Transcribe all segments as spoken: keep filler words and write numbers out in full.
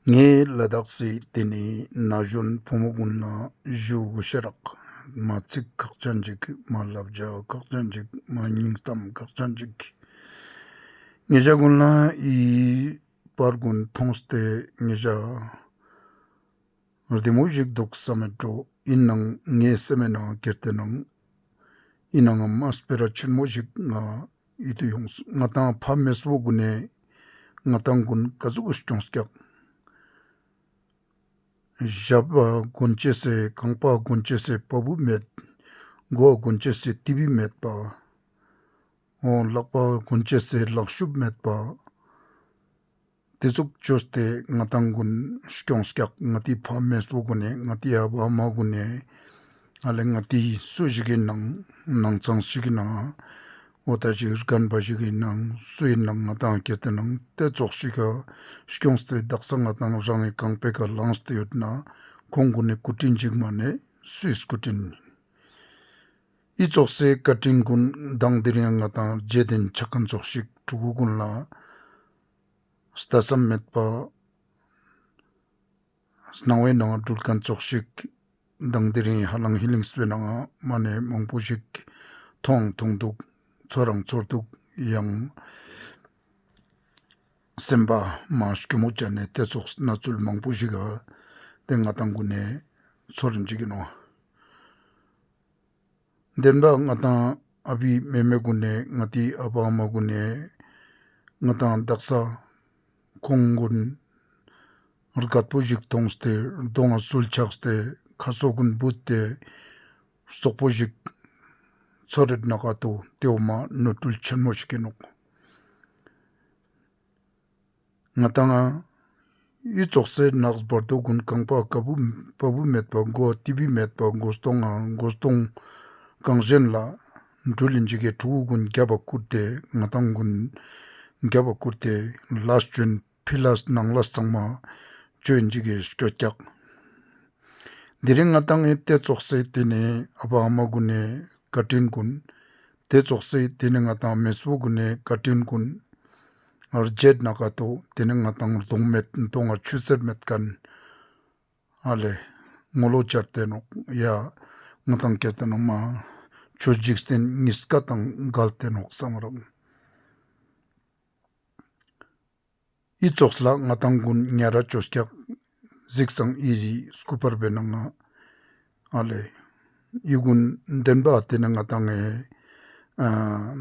ངའེ་ལ་དྭགས་སི་ཏེ་ནེ་ན་ཞོན་ཕོ་མོ་གུན་ལ་ཞུ་གོས་ཤེས་རག། མ་ཚིག་ཁག་ཅན་ཅིག། མ་ལབ་ཇ་ཁག་ཅན་ཅིག། མ་སྙིང་གཏམ་ཁག་ཅན་ཅིག། ཉེ་ཞ་གུན་ལ་འི་པར་གུན་ཐོང་སྟེ་ཉེ་ཞ་རྡེ་མོ་ཞིག་དུག་སམ་མེད་དྲོ། ཨིན་ནའང་ངའེ་སེམས་སི་ནང་ང་ཁྱེར་ཏེ་ནང་ཨིན་ནའང་མ་སྤེ་ར་ཆེན་མོ་ཞིག་ང་ཡིད་དུ་ཡོངས། ང་དང་ཕ་མེས་པོ་གུན་ནི་ང་དང་གུན་ཀ་ཟུག་སྐྱོངས་ཀྱག། ཞབས་པ་གོན་ཅེས་སི་རྐང་པ་གོན་ཅེས་སི་པ་བུ་མེད། མགོ་གོན་ཅེས་སི་ཏི་བི་མེད་པ། འོ་ལག་པ་གོན་ཅེས་སི་ལག་ཤུབས་མེད་པ། ཏེ་ཙོགས་ཅོས་ཏེ་ང་དང་གུན་སྐྱོངས་ཀྱག། ང་ཏི་ཕ་མེས་པོ་གུན་ནི་ང་ཏི་ཨ་བ་ཨ་མ་གུན་ནི་ཨ་ལེ་ང་ཏི་སུ་ཞིག་ཨིན་ནའང་ནང་ཚང་ཞིག་ཨིན་ནའང་འོ་ཏ་ཞིག་རྒན་པ་ཞིག་ཨིན་ནའང་སུ་ཨིན་ནའང་ང་དང་ཁྱེར་ཏེ་ནང་ཏེ་ཙོགས་ཤིག་ག་སྐྱོངས་ཏེ་དག་ས་ང་དང་རང་ངི་རྐང་པའེ་ཀ་ལངས་ཏེ་ཡོད་ན་ཁོང་གུན་ནི་སྐུ་དྲིན་ཞིག་མ་ནེ་སུའི་སྐུ་དྲིན། འི་ཙོགས་སི་བཀའ་དྲིན་གུན་མདང་དེ་རིང་ང་དང་རྗེས་དྲན་ཆ་ཁན་ཙོགས་ཤིག་ཕྲུ་གུ་གུན་ལ་ལྟ་སམ་མེད་པ་སྣང་བའེ་ནང་དྲུལ་ཁན་ཙོགས་ཤིག་མདང་དེ་རིང་ཧ་ལམ་ཧི་ལིང་སི་པའེ་ནང་ང་མ་ནེ་མང་པོ་ཞིག་ཐོང་ཐོང་དུག། ཚོར་རང་ཚོར་དུག། ཡང་སེམས་པ་མ་སྐྱོ་མོ་ཅན་ནི་ཏེ་ཙོགས་ན་ཚུལ་མང་པོ་ཞིག་ག་ཏེ་ང་དང་གུན་ནི་ཚོར་རིན་ཅིག་ཨིན་ནོག། དེན་བ་ང་དང་ཨ་བི་མེ་མེ་གུན་ནི་ང་ཏི་ཨ་བ་ཨ་མ་གུན་ནི་ང་དང་དག་ས་ཁོང་གུན་རྒད་པོ་ཞིག་ཐོངས་ཏེ་གདོང་ང་སུལ་ཆགས་ཏེ་ཁ་སོ་གུན་བུད་དེ་སོག་པོ་ཞིག་ཚོར་རེད་ན་ག་ཏོ་ཏེ་བོ་མ་ནོར་འཁྲུལ་ཆེན་མོ་ཞིག་ཨིན་ནོག། ང་དང་འི་ཙོགས་སི་ནགས་བར་དོ་གུན་རྐང་པ་ཀ་བུ་པ་བུ་མེད་པ་མགོ་ཏི་བི་མེད་པ་མགོ་སྟོང་ང་མགོ་སྟོང་གང་ཞན་ལ་འགྲུལ་ལིན་ཅིག་གི་ཕྲུ་གུ་གུན་རྒྱབ་བ་ཁུར་ཏེ་ང་དང་གུན་རྒྱབ་བ་ཁུར་ཏེ་ལས་ཅོ་ཨིན་ཕི་ལས་ནང་ལས་ཚང་མ་ཅོ་ཨིན་ཅིག་གི་སྐྱོད་ཀྱག། དེ་རིང་ང་དང་ངི་ཏེ་ཙོགས་སི་ཏེ་ནེ་ཨ་བ་ཨ་མ་གུན་ནི་བཀའ་དྲིན་གུན། ཏེ་ཙོགས་སི་ཏེ་ནེ་ང་དང་མེས་པོ་གུན་ནི་བཀའ་དྲིན་གུན། རྗེད་ན་ག་ཏོ་ཏེ་ནེ་ང་དང་གདོང་མེད་གདོང་ང་ཆུ་སེར་མེད་ཁན། ཨ་ལེ་ངོ་ལོག་ཅར་ཏེ་ནོག་ཡ། ང་དང་སྐྱེ་ཏེ་ནོག་མ། ཆོས་འཇིག་རྟེན་གཉིས་ཀ་དང་འགལ་ཏེ་ནོག་སམ་རག། འི་ཙོགས་ལ་ང་དང་གུན་ཉེ་ར་ཅོས་ཀྱག་ཟིགས་སང་འི་རི་སྐུ་པར་བེ་ནང་ང་ཨ་ལེ། འི་གུན་དེན་བ་ཏེ་ནེ་ང་དང་ངི་ཨ་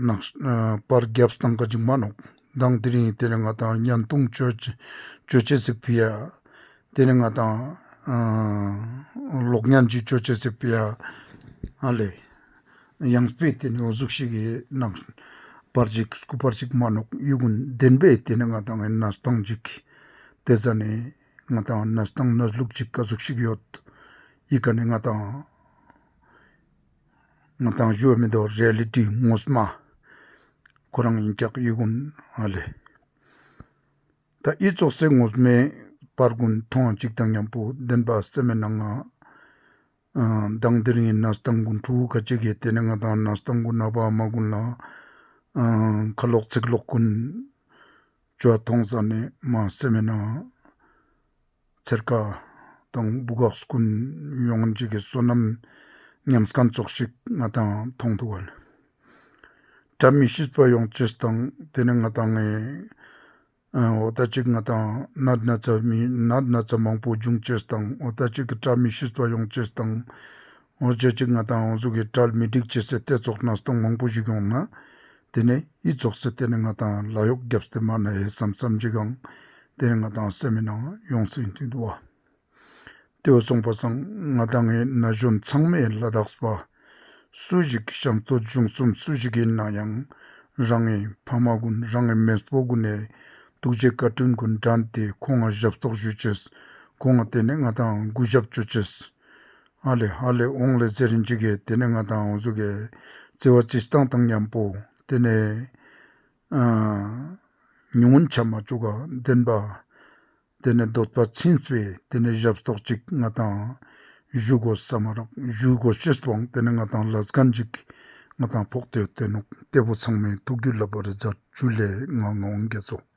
ནག་ཨ་པར་རྒྱབ་སྟངས་ཀ་ཅིག་མ་ནོག། མདང་དེ་རིང་ཏེ་ནེ་ང་དང་ཉན་ཐུང་ཅོ་ཅེས་སི་ཕི་ཡ། ཏེ་ནེ་ང་དང་ཨ་ལོག་ཉན་ཅིག་ཅོ་ཅེས་སི་ཕི་ཡ། ཨ་ལེ། ཡང་སྤེ་ཏེ་ནེ་འོ་ཟུག་ཤིག་གི་ནང་པར་ཅིག་སྐུ་པར་ཅིག་མ་ནོག། འི་གུན་དེན་བའི་ཏེ་ནེ་ང་དང་ངི་གནས་སྟངས་ཅིག་ཏེ་ཟ་ནེ་ང་དང་གནས་སྟངས་གནས་ལུགས་ཅིག་ཀ་ཟུག་ཤིག་ཡོད། འི་ཀ་ནེ་ང་དང་ང་དང་ཞུ་བ་མི་དོ་རི་ཡ་ལི་ཊི་ངོ་མ་ཁོ་རང་ཨིན་ཀྱག་འི་གུན་ཨ་ལེ། ཏ་འི་ཙོགས་སི་ངོ་མའི་པར་གུན་ཐོང་ཅིག་དང་ཉམ་པོ་དེན་བ་སེམས་སི་ནང་ང་ཨ་མདང་དེ་རིང་གནས་སྟངས་གུན་ཕྲུ་གུ་ཁ་ཅིག་གི་ཏེ་ནེ་ང་དང་གནས་སྟངས་གུན་ཨ་བ་ཨ་མ་གུན་ལ་ཨ་ཁ་ལོག་ཚིག་ལོག་གུན་ཅོ་ཐོང་ཟ་ནེ་མ་སེམས་སི་ནང་ང་ཚེར་ཀ་དང་བུ་གགས་གུན་ཡོང་ཅིག་གི་བསོད་ནམས་ཉམས་ཁན་ཙོགས་ཤིག་ང་དང་ཐོང་དུག་པ་ལེ། བཀྲ་མི་ཤིས་པ་ཡོང་ཅེས་དང་ཏེ་ནེ་ང་དང་ངི་ཨ་འོ་ཏ་ཅིག་ང་དང་ནད་ན་ཚ་མི་ནད་ན་ཚ་མང་པོ་བྱུང་ཅེས་དང་འོ་ཏ་ཅིག་གི་བཀྲ་མི་ཤིས་པ་ཡོང་ཅེས་དང་འོ་ཅེ་ཅིག་ང་དང་འོ་ཟུག་གི་གྲལ་མི་འགྲིག་ཅེས་སི་ཏེ་ཙོགས་གནས་སྟངས་མང་པོ་ཞིག་ཡོང་ན་ཏེ་ནེ་འི་ཙོགས་སི་ཏེ་ནེ་ང་དང་ལ་ཡོག་རྒྱབ་སྟེ་མ་ན་ཧེ་སམ་སམ་ཅིག་གང་ཏེ་ནེ་ང་དང་སེམས་སི་ནང་ཡོང་སེ་ཨིན་ཏེ་དུག་པ། ཏེ་བོ་སོང་པ་སང་ང་དང་ངི་ན་གཞོན་ཚང་མའི་ལ་དྭགས་པ་སུ་ཞིག་གཤམ་གཙོ་གཞུང་གསུམ་སུ་ཞིག་ཨིན་ན་ཡང་རང་ངི་ཕ་མ་གུན་རང་ངི་མེས་པོ་གུན་ནི་ཐུགས་རྗེ་བཀའ་དྲིན་གུན་དྲན་ཏེ་ཁོང་ང་ཞབས་ཏོག་ཞུ་ཅེས་ཁོང་ང་ཏེ་ནེ་ང་དང་གུས་ཞབས་ཅོ་ཅེས་ཧ་ལེ་ཧ་ལེ་འོང་ལེ་ཟེར་རིན་ཅིག་གི་ཏེ་ནེ་ང་དང་འོ་ཟུག་གི་བརྩེ་བ་བརྩི་སྟངས་དང་ཉམ་པོ་ཏེ་ནེ་ཨ་ཉུང་ངུན་ཆ་མ་ཅུག་ག་དེན་བ། ཏེ་ནེ་དོད་པ་ཚིམས་པའི་ཏེ་ནེ་ཞབས་ཏོག་ཅིག་ང་དང་ཞུ་གོས་སམ་རག། ཞུ་གོས་ཤེས་པོའང་ཏེ་ནེ་ང་དང་ལས་ཁན་ཅིག་ང་དང་ཕོག་སྟེ་ཡོད་ཏེ་ནོག། ཏེ་བོ་ཚང་མའི་ཐུགས་རྒྱུད་ལ་བོར་ཛད། ཇུ་ལེ། ང་ངོ་དགེ་ཚོགས།